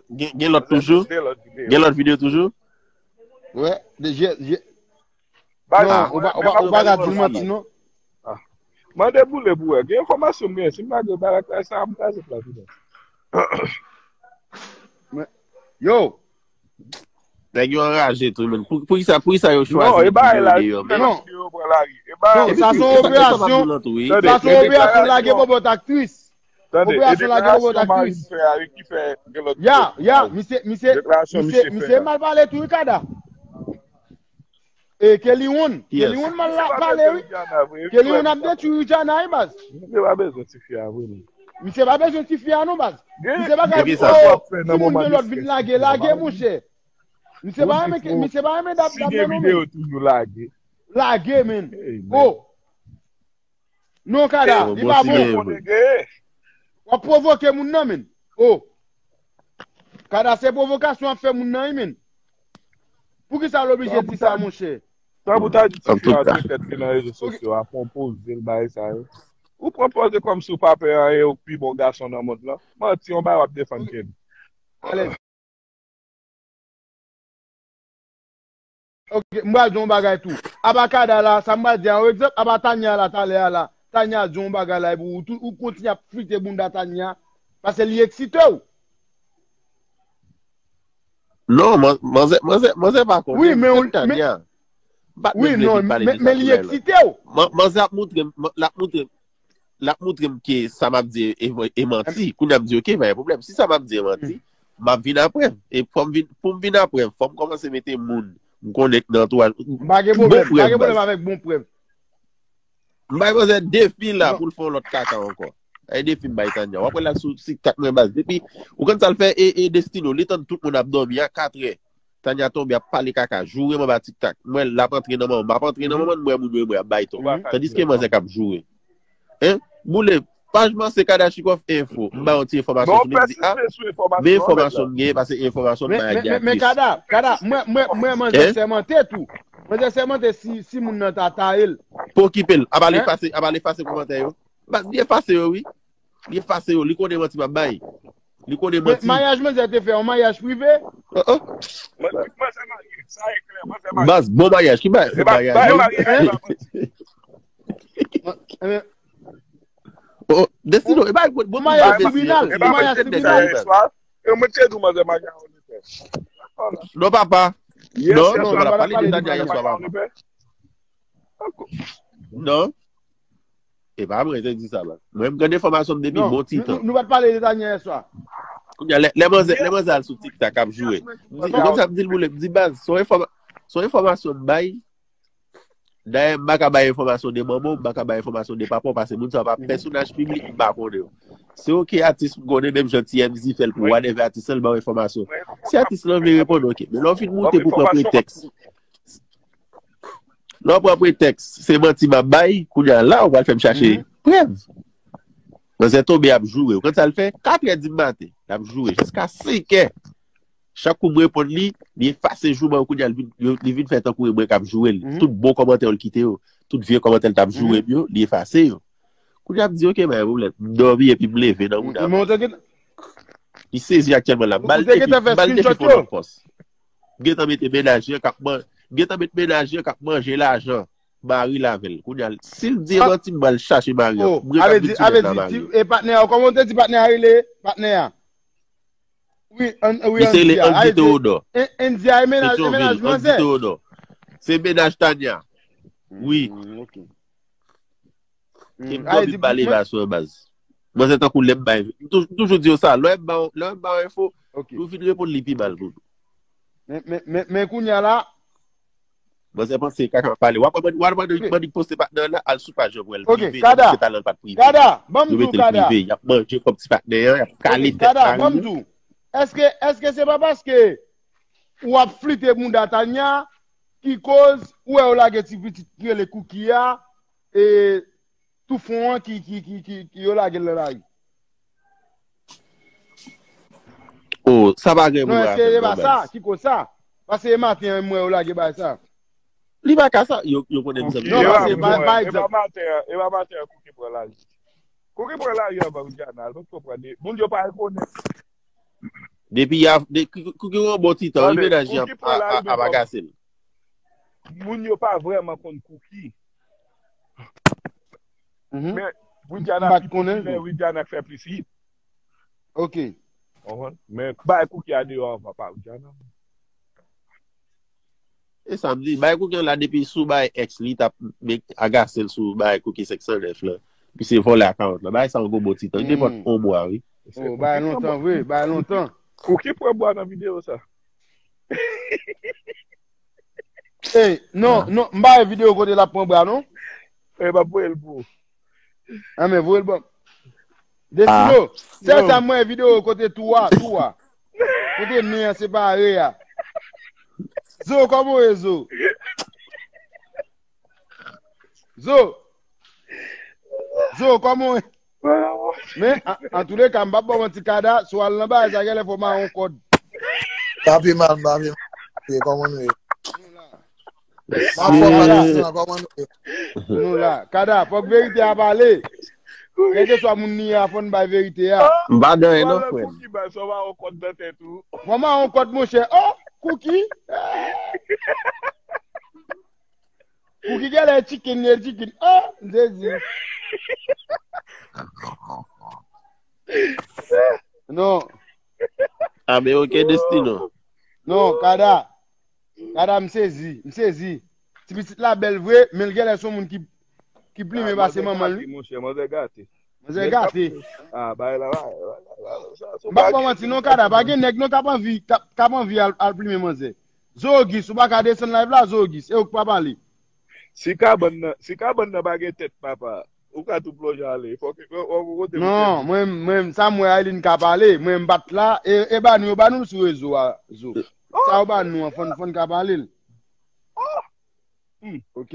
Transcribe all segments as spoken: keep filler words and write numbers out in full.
Gen, gen lòt toujou? Gen lòt videyo toujou? Wè, de je, je, Bay non, ou pa, ou pa, ou pa ka di l manti, non. Mande Boule pou wè. Gen enfòmasyon m gen. Si m pa gen bagay sa, m kraze plat ou. Yo, Nèg yo anraje tou, men. Pou, pou kisa, pou kisa yo Non, e chwazi bagay la. videyo, men? Non. Yo pran la ri. E Non, bagay sa se yon operasyon. Tande, Sa se yon e operasyon deklarasyon lage bòbòt aktris. Tande, e Operasyon lage bòbòt deklarasyon mari aktris. m fè a, ki fè gen lòt Ya, videyo. ya, misye, misye, Deklarasyon misye, misye fè misye a. mal pale tou, wi, Kada. E Kelly One, Yes. Kelly One mal la- pale, wi. Kelly One ap detwi Rihanna, wi, baz. Misye pa bezwen ti fi a vre, non. Misye pa bezwen ti fi a, non, baz. Misye pa ka Epi di, sa. oh, timoun gen lòt vin lage, lage, monchè. Misye pa renmen, misye pa renmen dab, Si dab, gen non, videyo men. toujou lage. Lage, men. Hey, man. Oh. Non, Kada, Oh, li bon, pa si bon. gen- Konnen gen. W ap pwovoke moun nan, men. Oh. Kada, se pwovokasyon ap fè moun nan, wi, men. Poukisa l oblije di sa, monchè? Sa pou ta di ti An fi a tou ka. de tèt li nan rezo sosyo a, fè yon poze l bay sa yo. Ou pran poze kòm si w pa pè anyen, ou pi bon gason nan mond lan. Manti, yon bay w ap defann Ken. Alèz. Ok, m pral di yon bagay tou. Aba Kada la, sa m pral di a, yon egzanp, aba Tanya la, talè a la. Tanya di yon bagay la, epi ou, tou- ou kontinye ap flite bounda Tanya, paske li eksite w. Non, man- manzè, manzè, manzè pa konnen. Wi, men ou- Tèt Tanya. M pa t Wi, menm vle non, vin pale men, de men sa li sou live la. eksite w. Man- Manzè ap montre m, man- l ap montre m, l ap montre m ke sa m ap di e, e manti. Kounye a m di, ok, pa gen pwoblèm. Si sa m ap di e manti, m ap vin apre. E fò m vin, pou m vin apre, fò m kòmanse mete moun m konnen k nan antouraj. M pa gen Bon pwoblèm, m pa prèv, gen pwoblèm baz. Avèk bon prèv. M bay manzè defi la Non. Pou l fè yon lòt kaka ankò. E defi m bay Tanya. W ap wè l al sou TikTok mwen baz. Depi, ou konn sa l fè, e, e Destino, li tann tout moun ap dòmi a katrè. Tanya tonbe ap pale kaka, joure m anba TikTok. M wè l ap antre nan manman m, ap antre nan manman m, m wè moun yo, m wè ap bay ton. Mhm. Tandiske manzè k ap joure. Hein? Boule, paj mwen se Kadachnikov Info. M ba yon ti enfòmasyon Non, sou li, m di, ah, pèsiste sou enfòmasyon. men enfòmasyon m gen, pase enfòmasyon m Men, bay a men, men, men Diatis. Kada, Kada, mwen, mwen, mwen, manzè Hein? Sèmante tou. Manzè Sèmante si, si moun nan ta taye l. Pa okipe l. Aba l Hein? Efase, aba l efase kòmantè yo. Baz, li efase yo, wi. Li efase yo. Li konnen manti m ap bay. Li konnen Men manti. Maryaj manzè te fè, yon maryaj prive. Oh, oh. Mwen, mwen se marye. Sa e klè, mwen se marye. Baz, bon maryaj. Ki bay? E ba, Maryaj. ba, Yo- marye, Hein? ba, manti. Eh, Oh, oh. Destino, e bay bon, bon Maryaj bon tribinal, E ba, maryaj mwen te tribinal. Yeswa. E mwen te di manzè marye a OnlyFans. Non, papa. Yes, Non, yes, non, yes. nou pa pale de Tanya Yeswa, papa. Non. E pa mwen te di sa la. Mwen, m gen enfòmasyon m depi Non, bon ti nou, tan. nou, nou pa t pale de Tanya yè swa. Kounye a, lè, lè manzè, lè manzè al sou TikTok ap joure. M di, ou konn sa m di l, Boule? M di, baz, se yon enfòma-, se yon enfòmasyon m bay. Dayè, m pa ka bay enfòmasyon de manman w, m pa ka bay enfòmasyon de papa w, paske moun sa yo pa pèsonaj piblik, m pa konnen yo. Se ok, atis m konnen, menm jan T M Z fè l pou whatever atis lan, l ba w enfòmasyon. Si atis lan vle reponn, ok. Men lè w fin moute pou pran pretèks, lè w pran pretèks, se manti m ap bay, kounye a la, ou pral fè m chache prèv. Manzè tonbe ap joure. Ou konn sa l fè? Katrè di maten, l ap joure jiska senkè. Chak kou m reponn li, li efase jouman yo, kounye a li vin, yo- li vin fè tankou e mwen k ap joure l. Tout bon kòmantè yo l kite yo. Tout vye kòmantè l t ap joure m yo, li efase yo. Kounye a m di, ok, pa gen pwoblèm. M dòmi epi m leve nan mouda. Li sezi aktyèlman la. M ba l defi, m ba l defi fè yon lòt pòs. M gentan mete mennaj li an k ap man-, m gentan met mennaj li an k ap manje lajan mari l avè l. Kounye a, si l di e manti, m pral chache mari an. M ret ap vin sou nèt la, mari an. E patnè a, kòman w te di patnè a rele? Patnè a. Wi, an, wi, Li se le Andy a. Andy Theodore. Andy a e mennaj, e mennaj Petyonvil, Andy manzè. Theodore. Se mennaj Tanya. Wi. Mm, ok. Ki m dòmi ba l eva sou baz. Manzè tankou lè m bay. M toujou, m toujou di yo sa. Lè m ba w, lè m ba w enfo, ou vin reponn li pi mal pou nou. Men, men, men, men kounye a la. Manzè panse kaka pale. W ap wè, w ap wè, w ap wè, w ap wè poste patnè an la, al sou paj yo pou wè l prive. Kada, se talan l pa t prive. Kada, ban m Yo di w, mete l Kada. Prive. Y ap manje kòb ti patnè an, y ap kale tèt Kada, mari ban m yo. di w. Èske, èske se pa paske w ap flite bounda Tanya ki koz ou wè yo lage ti pitit ki rele Cookie a, e, tou fon an ki, ki, ki, ki, ki yo lage l nan lari? Oh, sa pa gen pou Non, wè èske avè se m, pa non, sa baz. ki koz sa? Paske e maten an, m wè yo lage bay sa. Li pa ka sa, yo, yo konnen m zanmi Non, yo. paske, pa, pa E pa egzanp. maten an, e pa maten an Cookie pran lari. Cookie pran lari anvan Rihanna, nou konprann. Moun yo pa rekonèt. Depi y a, de, ki, ki, ki yon bon ti tan, wi, tande, menaj li ap, ap, ap agase l. Moun yo pa vrèman konn Cookie. Mhm. Men Widiana ki popilè, Widiana k fè plis hit. Ok. Konprann? Men bay Cookie a deyò anvan, pa Widiana. E sa m di, bay Cookie an la depi sou bay ex li t ap agase l sou bay Cookie senk san nèf lan. Pi se vòlè akawont lan. Bay sa yon gwo bon ti tan. Li te pran yon mwa, wi. Oh, bay lontan vre, bay lontan. Cookie pran bwa nan videyo sa. Ey, non, non, m pa wè videyo kote l ap pran bra, non. E m ap voye l pou ou. Anben, voye l ban m. Destino, sèl sa m wè videyo kote tou a, tou a. Kote men an separe a. Zo, kòman w ye, Zo? Zo, Zo, kòman w ye? Men, an, antouleka, m p ap ba w manti, Kada, si w al nan bagay sa, genlè fò w mare yon kòd. Pa pi mal, pa pi mal. Kòman nou ye? M ap fò pale, sinon, kòman nou ye? Nou la. Kada, fòk verite a pale. Kèlkeswa moun li ye a, fò n bay verite a. M pa gen anyen non, frè m. Fò mare yon kòd nan tèt ou. Fò mare yon kòd, monchè. Oh, Cookie. Cookie genlè chicken, li chicken. Oh, Jezi. Non. Ah, men ok, Destino. Non, Kada. Kada, m sezi, m sezi. Ti pitit la bèl vre, men l genlè se yon moun ki, ki plimen pase manman l, wi. Manzè gate, monchè, manzè gate. Manzè gate. Ah, bay la, bay la, bay la, bay la. M p ap ba w manti non, Kada, pa gen nèg non k ap anvi, k ap, k ap anvi al, al plimen manzè. Zo Ogis, ou pa ka desann live la, Zo Ogis, e ou k pa pale. Si kabann nan, si kabann nan pa gen tèt, papa, ou ka tou plonje ale. Fòk, fòk, fòk ou kote pou tèt. Non, mwen, mwen, sa m wè Aileen ka pale, mwen m pa t la, e, e ba nou, e ba nou l sou rezo a, Zo. Sa yo ba nou an, fò n, fò n ka pale l. Hmm. Ok.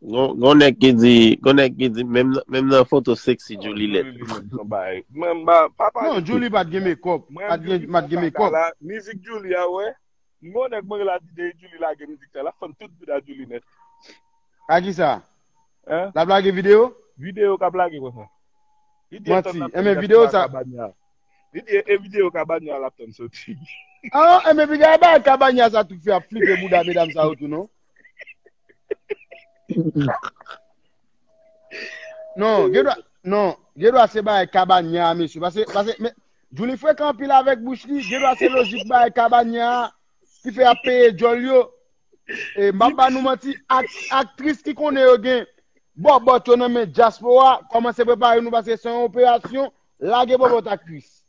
Gon, gon nèg ki di, gon nèg ki di, menm, menm nan foto sexy, Julie lèd. Julie li menm son bagay. Mwen, m pa, papa. Non, Julie pa t gen makeup. Pa t gen, pa t gen makeup. Mizik Julie a, wè. M gon nèg mwen la di de Julie lage mizik sa, l ap fann tout bouda Julie nèt. A kisa? Hein? L ap lage videyo? Videyo k ap lage konsa. Li di manti. Enben videyo sa. Li di e videyo Kabanya l ap tann soti. Ah, enben piga e bagay Kabanya sa tou fè ap flipe bouda medam sa yo tou non. Non, gen dwa, non, gen dwa se bagay Kabanya a, mesye. Pase, pase, men, Julie frekan anpil avèk bouch li, gen dwa se lojik bagay Kabanya a ki fè ap peye djòl yo. E, m pa ba nou manti, ak, aktris ki konnen yo gen bòbòt yo nan men dyaspora, kòmanse prepare nou pase se yon operasyon, lage bòbòt aktris.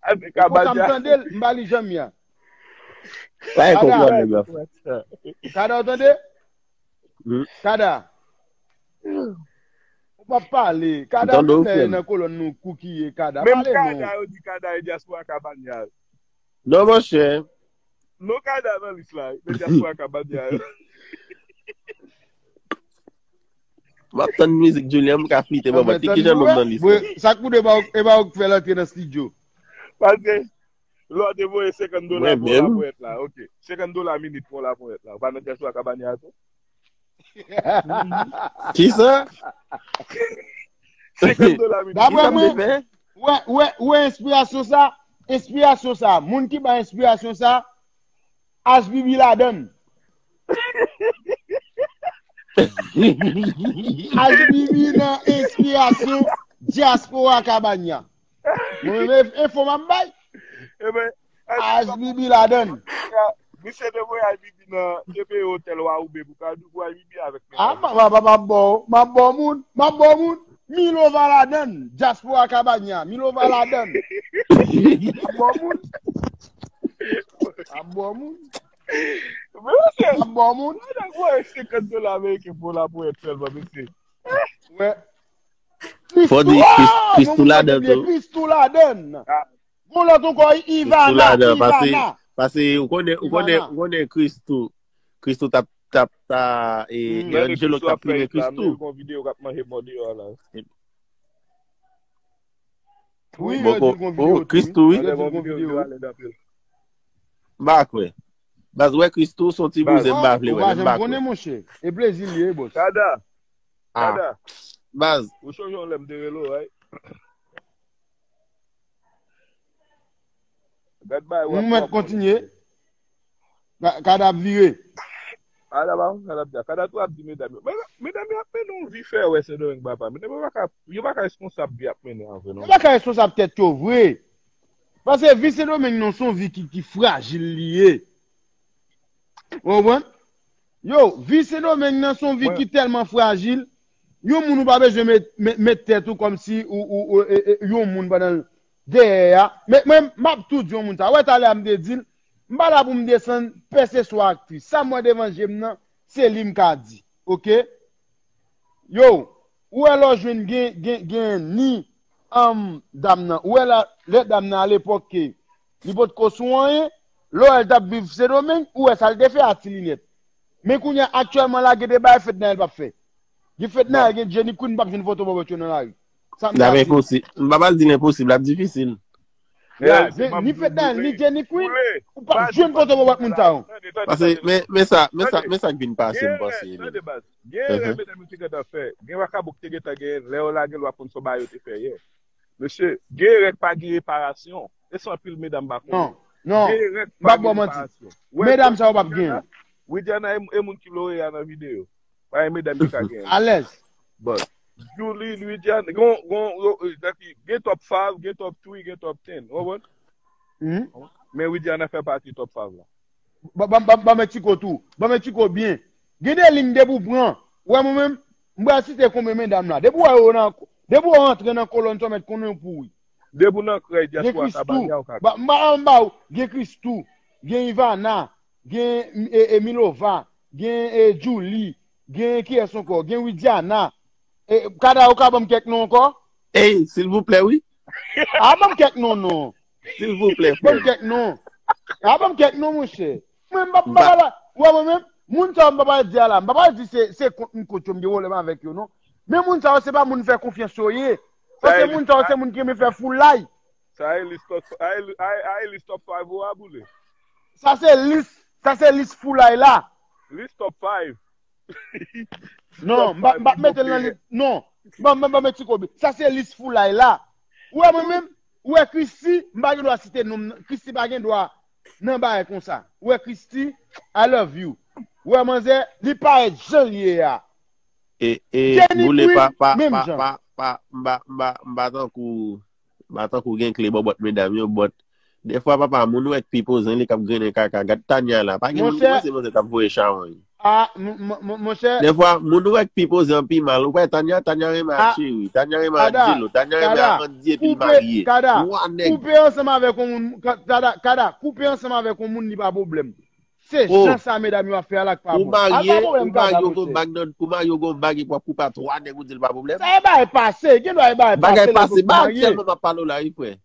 Konsa m tande l, m pa li janm ya. Kada, Kada, w tande? Kada. Ou pa pale. Kada, nan kolòn nou kou ki ye, Kada. Pale non. Menm Kada, yo di Kada e dyaspora Kabanya. Non, monchè. Non, Kada nan lis la. Men dyaspora Kabanya yo. M ap tann mizik Julie an, m ka flite bò mwen. Ki jan nonm nan lis la? Sa k pou de ba ou, e ba ou k fè l antre nan estidyo. Paske, lè w te voye senkant dola pou yon laponyèt la, ok. Senkant dola minit pou yon laponyèt la. Ou pa nan dyaspora Kabanya a tou? Kisa? Senkant dola minit. Daprè mwen, wè, wè, wè enspirasyon sa, enspirasyon sa, moun ki bay enspirasyon sa, H B B ladann. H B B nan enspirasyon dyaspora Kabanya. Mwen menm enfo m ap bay. H B B ladann. Misye te voye H B B nan, te peye otèl Waoube pou Kadou pou H B B avèk medam. Ah, m ap ba w, m ap ba w moun, m ap ba w moun. Milova ladann, dyaspora Kabanya, Milova ladann. M ap ba w moun. M ap ba w moun. M ap ba w moun. Senkant dola ameriken pou laponyèt sèlman, mesye. Wè. Fò di Christoo ladann tou. Christoo ladann. Gon lòt ankò, Ivana, Ivana. Pase, pase, ou konnen, ou konnen, ou konnen Christoo. Christoo t ap, t ap, ta, e, e Angelo k t ap plimen Christoo. Gon videyo k ap manje bò deyò la. Wi, yo di gon videyo tou, wi. Christoo, wi. M pa kwè. Baz, wè Christoo, se yon ti bouzen, m pa vle wè l, m pa kwè. Ou pa janm konnen, monchè. E plezi l ye, bòs. Kada. Ah. Kada. Baz. Ou sonje yon lè m te rele w, right? Gad bagay w ap Nou mèt kontinye. Kada ap vire. Kada pa konn sa l ap di. Kada tou ap di medam yo. Men medam yo ap mennen yon vi fè wè Sendomeng papa. Medam yo pa ka, yo pa ka responsab vi ap mennen an vre non. Yo pa ka responsab tèt yo vre. Paske vi Sendomeng nan se yon vi ki, ki frajil li ye. Ou konprann? Yo, vi Sendomeng nan se yon vi ki tèlman frajil. Yon moun ou pa bezwen met, met, met tèt ou kòmsi ou, ou, ou e, e, yon moun pandan dèyè a. Men mwen, m ap tou di yon moun sa. Wè talè a m te di l, m pa la pou m desann pèseswa aktris. Sa m wè devan je m nan, se li m ka di. Oke? Yo, ou wè lè w jwenn gen, gen, gen ni um, dam nan. Ou wè la, lè dam nan alepòk ke li potko sou anyen, lè w wè l t ap viv Sendomeng, ou wè sa l te fè a ti linèt. Men kounye a aktyèlman la, gen de bagay Fednaelle p ap fè. Gen Fednaelle, gen Jenny Queen, m p ap jwenn foto bòbòt yo nan lari. Sa m ka di. M pa pral di l enposib, l ap difisil. Yeah, ni Fednaelle, ni Jenny Queen, ou p ap jwenn foto bòbòt moun sa yo. Paske, men, men sa, men sa, men sa k vin pase, m panse. Gen erè medam yo te gentan fè. Gen vakabon ki te gentan genyen. Lè yo lage l, w ap konn se yon bagay yo te fè yè. Mesye, gen erè k pa gen reparasyon. E se anpil medam pa konnen. Non, non. M p ap ba w manti. Medam sa yo p ap genyen. Widiana e, e moun ki loreya nan videyo. Pa gen medam ki ka genyen. Alèz. But Julie, Widiana, gen, gen, gen, gen top five, gen top three, gen top ten. Ou konprann? Men Widiana fè pati top five la. Ban mwen Tiko tou. Ban mwen Tiko byen. Gen de liy depi w pran. Ou wè mwen menm, m pral site konbyen medam la. Depi w wè yo nan, depi w rantre nan kolòn sa w mèt konnen yo pouri. Depi w nan krèy dyaspora Sabalya ou ka. M ba w, gen Christoo, gen Ivana, gen e, e Milova, gen e Julie, gen kiyès ankò? Gen Widiana. E, Kada, ou ka ban m kèk non ankò? Ey, silvouplè, wi. A, ban m kèk non, non. Silvouplè, frè. Ban m kèk non. A, ban m kèk non, monchè. Mwen, m pa, m pa pale. Ou wè mwen menm, moun sa yo m pa pale di a la. M pa pale di se, se kont m kont yo, m gen pwoblèm avèk yo, non. Men moun sa yo, se pa moun fè konfyans yo ye. Paske moun sa yo, se moun ki renmen fè foulay. Sa e lis top, a e lis top five ou a boule. Sa se lis, sa se lis foulay la. Lis top five. Non, m p ap mete l nan lis. Non. Ban m, ban m, ban m Tiko byen. Sa se lis foulay la. Ou wè mwen menm, ou wè Christie, m pa gen dwa site non m nan. Christie pa gen dwa nan bagay konsa. Ou wè Christie, I love you. Ou wè manzè, li parèt jan l ye a. E, e, boule pa, pa, pa, pa, pa, m pa, m pa, m pa tankou, m pa tankou gen kle bòbòt medam yo, but Defwa papa, moun wè k pi poze li k ap grennen kaka. Gad Tanya la. Pa gen moun ki panse manzè t ap voye chawony. A, monchè. Defwa, moun wè k pi poze an pi mal. Ou kwè Tanya, Tanya renmen ak Cheri. Tanya renmen ak Djelo. Tanya renmen ak Andy epi l marye. Twa nèg. Koupe ansanm avèk yon moun. Kada, Kada, koupe ansanm avèk yon moun li pa pwoblèm. Se jan sa medam yo ap fè a la k pa bon. Ou marye, ou marye, ou gon bag nan, ou marye, ou gon bag epi w ap koupe a twa nèg ou di l pa pwoblèm. Sa e bagay pase, gen dwa e bagay pase. Bagay pase, bagay aktyèlman m ap pale w la wi frè.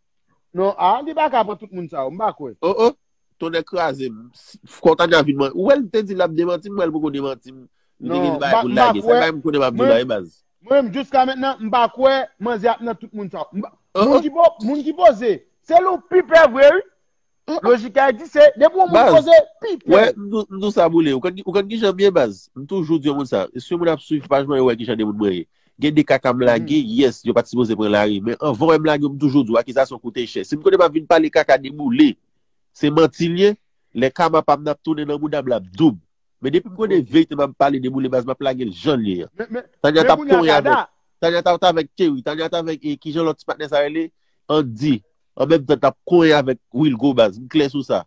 Non, a, li pa ka pran tout moun sa yo, m pa kwè. Oh, oh. Tonnè kraze m. Kòtanya vin mwen. Ou wè l te di l ap demanti m, m wè l poko demanti m. Li te gen bagay pou l lage. Se bagay m konnen m ap di w la wi baz. Mwen menm, jiska mentnan, m pa kwè manzè ap nan tout moun sa yo. Moun ki po, moun ki poze, se li w pi pè vre wi. Lojik a egziste, depi yon moun poze, pi pè. Wè, m di w sa boule. Ou konn, ou konn kijan m ye baz. M toujou di yon moun sa. Si yon moun ap swiv paj mwen, yo wè kijan de moun mwen ye. Gen de kaka m lage, yes, yo pa t sipoze pran lari. Men anvan w wè m lage, m toujou di w akizasyon koute chè. Si m konnen m ap vin pale kaka de boule, se manti l ye, lè kama pa m nan ap tounen nan bouda m l ap doub. Men depi m konnen verite m ap pale de boule baz, m ap lage l jan l ye an. Tanya t ap konyen avèk, Tanya t ap avèk Cheri, Tanya t avèk, e, kijan lòt ti patnè sa rele? Andy. An menm tan t ap konyen avèk Wilgo baz, m klè sou sa.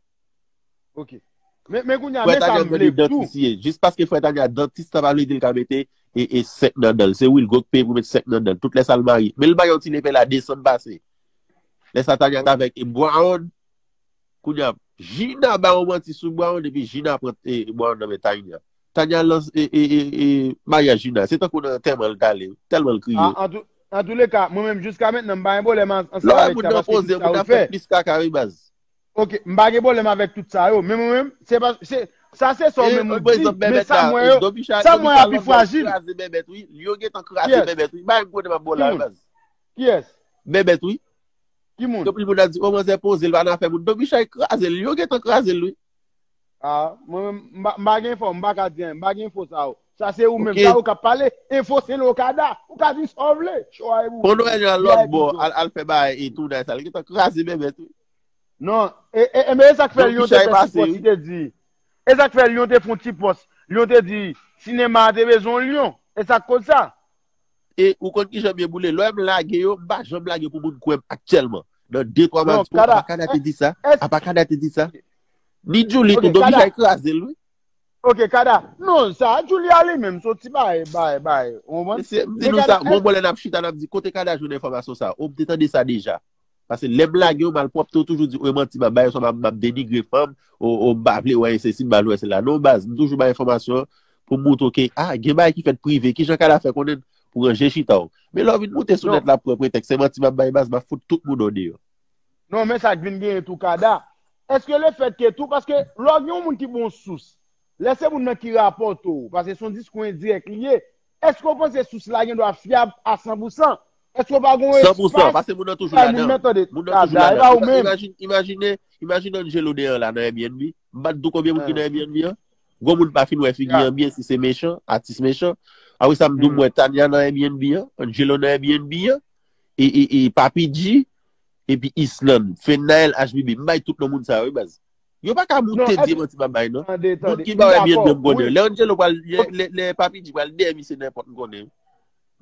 Ok. Men, men kounye a, men sa m vle tou. Jis paske frè Tanya dantis, sa pa vle di l ka mete e, e senk nan dan l. Se Wilgo k peye pou met senk nan dan l. Tout lè sa l marye. Men l bay yon ti lepè la desann pase. Lè sa Tanya t avèk e Brown. Kounye a, Gina ba yon manti sou Brown, epi Gina pran e, Brown nan men Tanya. Tanya lans e, e, e, e maryaj Gina. Se tankou nan antèman l t ale. Tèlman l kriye. An, an tou, an touleka, mwen menm jiska mentnan, m pa gen pwoblèm ansanm avèk sa, paske tout sa ou fè. Lè w wè moun nan poze, moun nan fè plis kaka wi baz. Ok, m pa gen pwoblèm avèk tout sa yo, men mwen menm, se pa, se, sa se sa w menm ou di, men sa m wè yo, sa m wè a pi frajil. Kraze Bèbèt wi, yo gentan kraze Bèbèt wi, bagay m konnen m ap ba w la wi baz. Kiyès? Bèbèt wi. Ki moun? Anpil moun ap di, o manzè poze, l pa nan afè moun. Don Bichay kraze l, yo gentan kraze l wi. A, mwen menm, m pa, m pa gen enfo, m pa ka di anyen, m pa gen enfo sa yo. Sa se ou menm, sa ou k ap pale, enfo se Lokada, ou ka di sa w vle, cho a e pou ou. Bon Nwèl yo al lòt bò, al, al fè bagay e tounay sa, l gentan kraze Bèbèt wi. Non, e, e, e, men e sa k fè Lyon te fè ti pòs, li te di. E sa k fè Lyon te fè yon ti pòs. Lyon te di, sinema a te bezwen yon Lyon. E sa k koz sa. E ou konn ki jan m ye boule? Lè m lage yo, m pa janm lage pou moun kwè m aktyèlman. Nan de twa mwa, m ap di, oh, Abakada te di sa. Abakada te di sa. Ni Djouly tou, Domicha kraze l, wi. Ok, Kada. Non, sa, Djouly a li menm, se yon ti bay, bay, bay. Ou konprann? M di nou sa, gon bò lè n ap chita, n ap di, kote Kada jwenn enfòmasyon sa? O, m te tande sa deja. Paske lè m lage yo, malpwòpte yo toujou di, o, e manti m ap bay, oswa m ap, m ap denigre fanm, o, o, m pa vle wè sesi, m pa vle wè sela. Non, baz, m toujou bay enfòmasyon pou m montre w ke, a, gen bagay ki fèt prive, kijan Kada fè konnen pou ranje chita w. Men lè w vin moute sou nèt la pou pran pretèks, se manti m ap bay, baz, m ap fout tout moun deyò. Non, men sa k vin genyen tou, Kada. Èske lefètke tou, paske lè w gen yon moun ki bon sous, lè se moun nan ki rapòte w, paske se yon diskou endirèk li ye, èske w panse sous la gen dwa fyab a san pou san? Èske w pa gon espas? San pou san, paske moun nan toujou ladan. Moun nan toujou ladan. Imajine, imajine Angelo deyò la nan Airbnb. M pa t di w konbyen moun ki nan Airbnb an. Gon moun pa fin wè figi an byen si se mechan, atis mechan. Apre sa, m di w m wè Tania nan Airbnb an, Angelo nan Airbnb an, e, e, e Papi G, epi Island, Fenael, H B B. M bay tout non moun sa yo, wi, baz. Yo pa ka moute di manti m ap bay, non. Moun ki ba w Airbnb, m konnen. Lè Angelo pral, lè, lè, lè Papi G pral dèyè misye nenpòt, m konnen.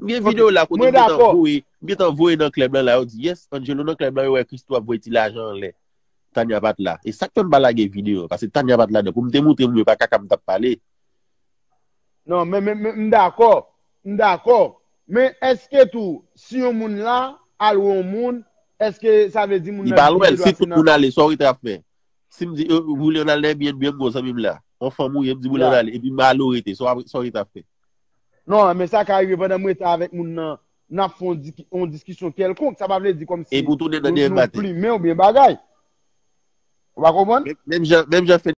M gen videyo la kote m gentan voye, m gentan voye nan klèb lan la, yo di, yes, Angelo nan klèb lan, yo wè Christo ap voye ti lajan anlè. Tania pa t la. E sa k fè m pa lage videyo an, paske Tania pa t ladan. Pou m te montre moun yo pa kaka m t ap pale. Non, men, men, men m dakò. M dakò. Men èske tou, si yon moun la, al wè yon moun, èske sa vle di moun nan vin deplase nan... Li pa lwen, si tout moun ale, sa w rete ap fè? Si m di, eh, William al nan Airbnb, m gon zanmi m la. On fanm ou ye, m di William ale, epi m ale w rete, sa w ap, sa w rete ap fè? Non, men sa ka rive pandan m rete avèk moun nan, n ap fè yon di-, yon diskisyon kèlkonk, sa pa vle di kòmsi nou, nou plimen oubyen bagay. Ou pa konprann? Menm, menm jan, menm jan